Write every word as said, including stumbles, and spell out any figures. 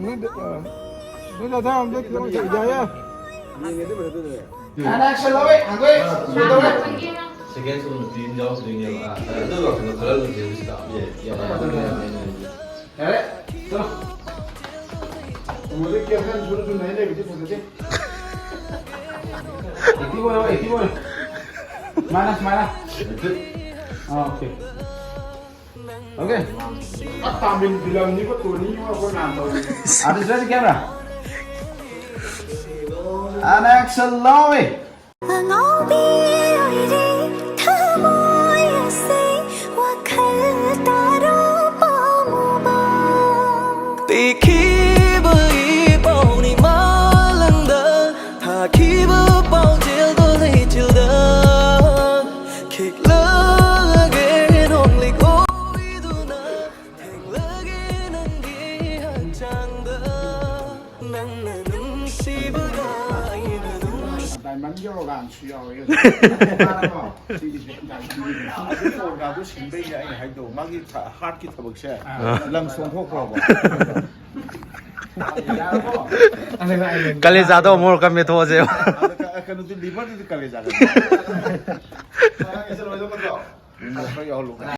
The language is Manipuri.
ꯅꯣꯏ, ꯑ, ꯅꯣꯏ ꯗꯥꯗꯥ ꯑꯝꯇ ꯈꯤꯇꯪ ꯌꯥꯏꯌꯦ꯫ ꯌꯦꯡꯒꯦ ꯑꯗꯨ ꯐꯖꯗꯣꯏꯅꯦ꯫ ꯑꯦꯟ ꯑꯦꯛꯁꯟ ꯂꯧꯋꯦ, ꯍꯪꯗꯣꯏ, ꯁꯤ ꯇꯧꯋꯦ꯫ ꯁꯦꯀꯦꯟ ꯁꯣ ꯅꯨꯄꯤ ꯑꯃ ꯌꯥꯎꯔꯛꯇꯣꯏꯅꯦꯕ꯫ ꯑ, ꯑꯗꯨ ꯋꯥꯈꯜꯗꯣ ꯈꯜꯍꯜꯂꯁꯦ ꯁꯤꯗ꯫ ꯌꯥꯏ, ꯌꯥꯏ, ꯌꯥꯏ, ꯌꯥꯏ, ꯌꯥꯏ꯫ ꯌꯥꯔꯦ, ꯆꯠꯂꯣ꯫ ꯎꯃꯣꯏꯗ ꯀꯦꯞꯁꯟ ꯁꯨꯔ ꯁꯨꯔ ꯅꯩ ꯂꯩꯕꯗꯤ ꯐꯖꯗꯦ꯫ ꯑꯦꯛꯇꯤꯚ ꯑꯣꯏꯔꯣ, ꯑꯦꯛꯇꯤꯚ ꯑꯣꯏꯔꯣ꯫ ꯁꯨꯃꯥꯏꯅ, ꯁꯨꯃꯥꯏꯅ꯫ ꯑꯥ, ꯑꯣꯀꯦ꯫ ꯑꯣꯀꯦ꯫ ꯑ, ꯇꯥꯃꯤꯜ ꯐꯤꯂꯝꯅꯤꯀꯣ, ꯇꯣꯅꯤ ꯑꯩꯈꯣꯏ ꯃꯌꯥꯝ ꯇꯧꯔꯤ꯫ ꯑꯥꯔꯇꯤꯁ ꯔꯦꯁ ꯀꯦꯃꯦꯔꯥ꯫ ꯑꯦꯟ ꯑꯦꯛꯁꯟ ꯂꯧꯋꯦ꯫ ꯑꯉꯥꯎꯕꯤ ꯑꯣꯏꯔꯦ ꯊꯃꯣꯏ ꯑꯁꯤ ꯋꯥꯈꯜ ꯇꯥꯔꯣ ꯄꯥꯝꯃꯨꯕ꯫ ꯄꯤꯈꯤꯕ ꯏ ꯄꯥꯎꯅꯤ ꯃꯥꯂꯪꯗ ꯊꯥꯈꯤꯕ ꯄꯥꯎꯖꯦꯜꯗꯣ ꯂꯩꯆꯤꯜꯗ ꯈꯤꯛꯂꯒꯦ ꯅꯣꯡꯂꯤꯛ ꯑꯣꯏꯗꯨꯅ ꯊꯦꯡꯂꯒꯦ ꯅꯪꯒꯤ ꯍꯛꯆꯥꯡꯗ ꯅꯪꯅ ꯅꯨꯡꯁꯤꯕꯒ ꯑꯩꯅ ꯅꯨꯡꯁꯤ ꯗꯥꯏꯃꯟ ꯌꯧꯔꯀꯥꯟꯁꯨ ꯌꯥꯎꯋꯦ꯫ ꯃꯥꯅꯀꯣ, ꯁꯤꯒꯤꯁꯦ ꯗꯥꯏꯃꯟꯒꯤꯅꯦ꯫ ꯑꯗꯨ ꯄ꯭ꯔꯣꯒ꯭ꯔꯥꯝꯗꯣ ꯁꯤꯟꯕꯩꯅꯦ ꯑꯩꯅ ꯍꯥꯏꯗꯣ, ꯃꯥꯒꯤ ꯊ-, ꯍꯥꯔꯠꯀꯤ ꯊꯕꯛꯁꯦ ꯑꯥ꯫ ꯂꯪꯁ ꯑꯣꯟꯊꯣꯛꯈ꯭ꯔꯣꯕ꯫ ꯌꯥꯔꯕꯣ? ꯀꯂꯦꯖꯥꯗꯣ ꯑꯃꯨꯛ ꯈꯔ ꯃꯦꯠꯊꯣꯛꯑꯁꯦ꯫ ꯑꯗ ꯀ-, ꯀꯩꯅꯣꯗꯤ ꯂꯤꯚꯔꯗꯨꯗꯤ ꯀꯂꯦꯖꯥ ꯀꯩꯅꯣ꯫ ꯑꯉꯥꯡꯒꯤꯁꯦ ꯂꯣꯏꯅꯃꯛꯇꯣ? ꯎꯝ꯫ ꯈꯔ ꯌꯥꯎꯍꯜꯂꯨ꯫